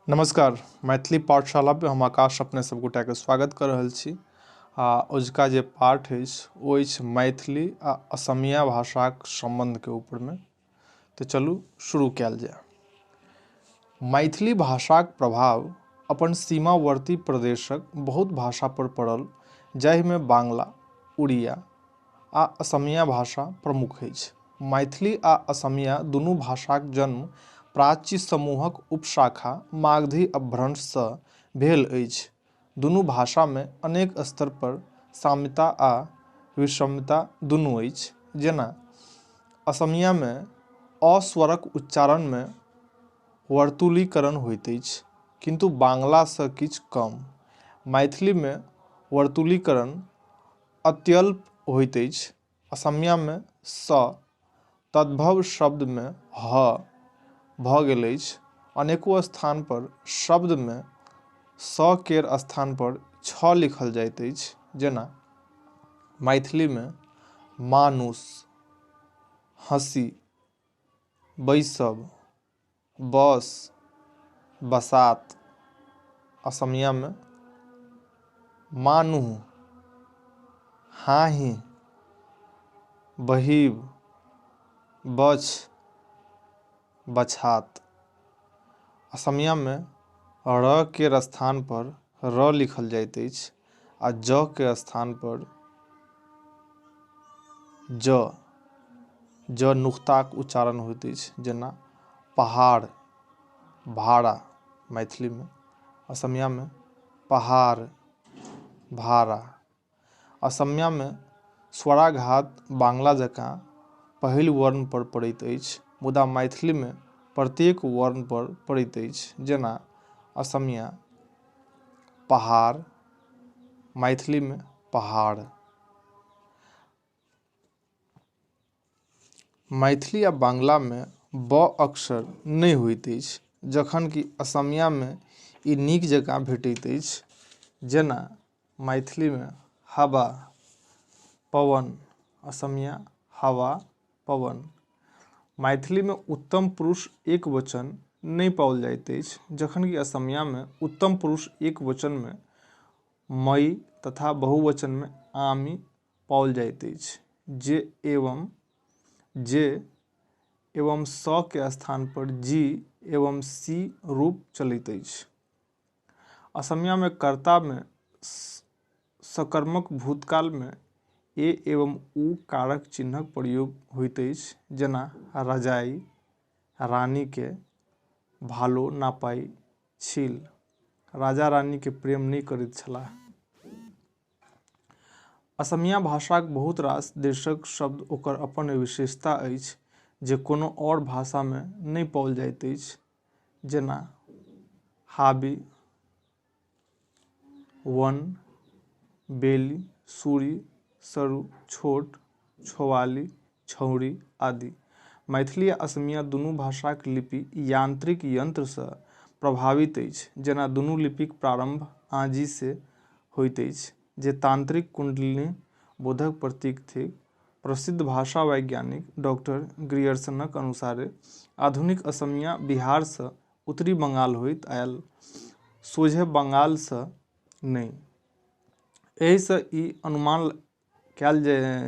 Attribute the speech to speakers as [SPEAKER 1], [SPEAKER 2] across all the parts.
[SPEAKER 1] नमस्कार। मैथिली पाठशाला पे हम आकाश अपने सब गोटाके स्वागत कऽ रहल छी। आ अजुका जे पाठ अछि ओ अछि मैथिली आ असमिया भाषाक सम्बन्धके ऊपरमे। तऽ चलू शुरू कयल जाय। मैथिली भाषाक प्रभाव अपन सीमावर्ती प्रदेशक बहुत भाषा पर पड़ल, जाहिमे बांग्ला, उड़िया आ असमिया भाषा प्रमुख अछि। मैथिली आ असमिया दुनू भाषाक जन्म प्राच्य समूहक उपशाखा मागधी अपभ्रंशसँ भेल अछि। दुनू भाषामे अनेक स्तर पर साम्यता आ विषमता दुनू अछि। जेना असमियामे अ स्वरक उच्चारणमे वर्तुलीकरण होइत अछि, किन्तु बांग्लासँ किछु कम। मैथिलीमे वर्तुलीकरण अत्यल्प होइत अछि। असमियामे स तद्भव शब्दमे ह भऽ गेल अछि। अनेको स्थान पर शब्दमे स केर स्थान पर छ लिखल जाइत अछि। जेना मैथिलीमे मानुष, हँसी, बैसब, बस, बसात। असमियामे मानुह, हाही, बहिब, बछ, बछात। असमियामे र केर स्थान पर र लिखल जाइत अछि आ ज के स्थान पर ज, ज नुक्ताक उच्चारण होइत अछि। जेना पहाड़, भाड़ा मैथिलीमे, असमियामे पहाड़, भाड़ा। असमियामे स्वराघात बांग्ला जकाँ पहिल वर्ण पर पड़ैत अछि, मुदा मैथिलीमे प्रत्येक वर्ण पर पड़ैत अछि। जेना असमिया पहाड़, मैथिलीमे पहाड़। मैथिली आ बांग्लामे ब अक्षर नहि होइत अछि, जखन कि असमियामे ई नीक जकाँ भेटैत अछि। जेना मैथिलीमे हवा, पवन, असमिया हवा, पवन। मैथिलीमे उत्तम पुरुष एक वचन नहि पाओल जाइत अछि, जखन कि असमियामे उत्तम पुरुष एक वचनमे मई तथा बहुवचनमे आमि पाओल जाइत अछि। जे एवं जे एवं स के स्थान पर जी एवं सी रूप चलैत अछि। असमियामे कर्तामे सकर्मक भूतकालमे ए एवं उ कारक चिन्हक प्रयोग होइत अछि। जेना रजाइ रानीके भालो नापाइ छिल, राजा रानीके प्रेम नहि करैत छलाह। असमिया भाषाक बहुत रास देशक शब्द ओकर अपन विशेषता अछि जे कोनो आओर भाषामे नहि पाओल जाइत अछि। जेना हाबी, वन, बेली, सूर्य, सरू, छोट, छोवाली, छौड़ी आदि। मैथिली आ असमिया दुनू भाषाक लिपि यांत्रिक यंत्रसँ प्रभावित अछि। जेना दुनू लिपिक प्रारम्भ आँजीसँ होइत अछि, जे तांत्रिक कुंडलिनी बोधक प्रतीक थिक। प्रसिद्ध भाषा वैज्ञानिक डॉक्टर ग्रियर्सनक अनुसारे आधुनिक असमिया बिहारसँ उत्तरी बंगाल होइत आयल, सोझे बंगालसँ नहि। एहिसँ ई अनुमान कयल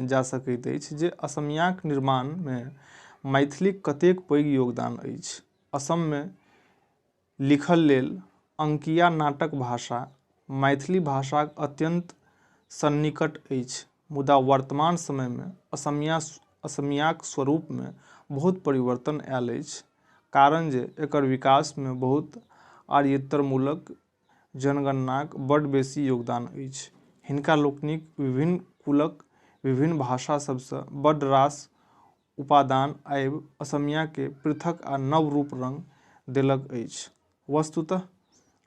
[SPEAKER 1] जा सकैत अछि जे असमियाक निर्माणमे मैथिलीक कतेक पैघ योगदान अछि। असममे लिखल लेल अंकिया नाटक भाषा मैथिली भाषाक अत्यन्त सन्निकट अछि, मुदा वर्तमान समयमे असमियाक स्वरूपमे बहुत परिवर्तन आयल अछि, कारण जे एकर विकासमे बहुत आर्येतर मूलक जनगणनाक बड्ड बेसी योगदान अछि। हिनका लोकनिक विभिन्न कुलक विभिन्न भाषा सभसँ बड्ड रास उपादान आबि असमियाकेँ पृथक आ नव रूप रंग देलक अछि। वस्तुतः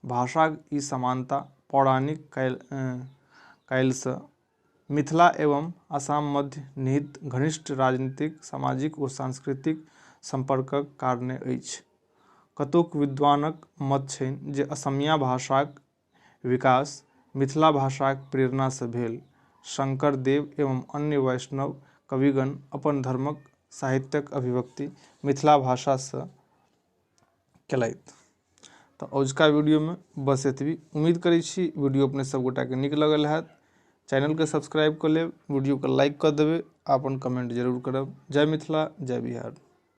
[SPEAKER 1] भाषाक ई समानता पौराणिक कालसँ मिथिला एवं आसाम मध्य निहित घनिष्ठ राजनीतिक, सामाजिक ओ सांस्कृतिक सम्पर्कक कारणे अछि। कतोक विद्वानक मत छनि जे असमिया भाषाक विकास मिथिला भाषाक प्रेरणासँ भेल। शंकरदेव एवं अन्य वैष्णव कविगण अपन धर्मक साहित्यक अभिव्यक्ति मिथिला भाषासँ केलथि। तऽ अजुका वीडियोमे बस एतबी। उम्मीद करै छी वीडियो अपने सब गोटाके नीक लगल हैत। चैनलके सब्सक्राइब कऽ लेब, वीडियोके लाइक कऽ देबै, अपन कमेंट जरूर करब। जय मिथिला, जय बिहार।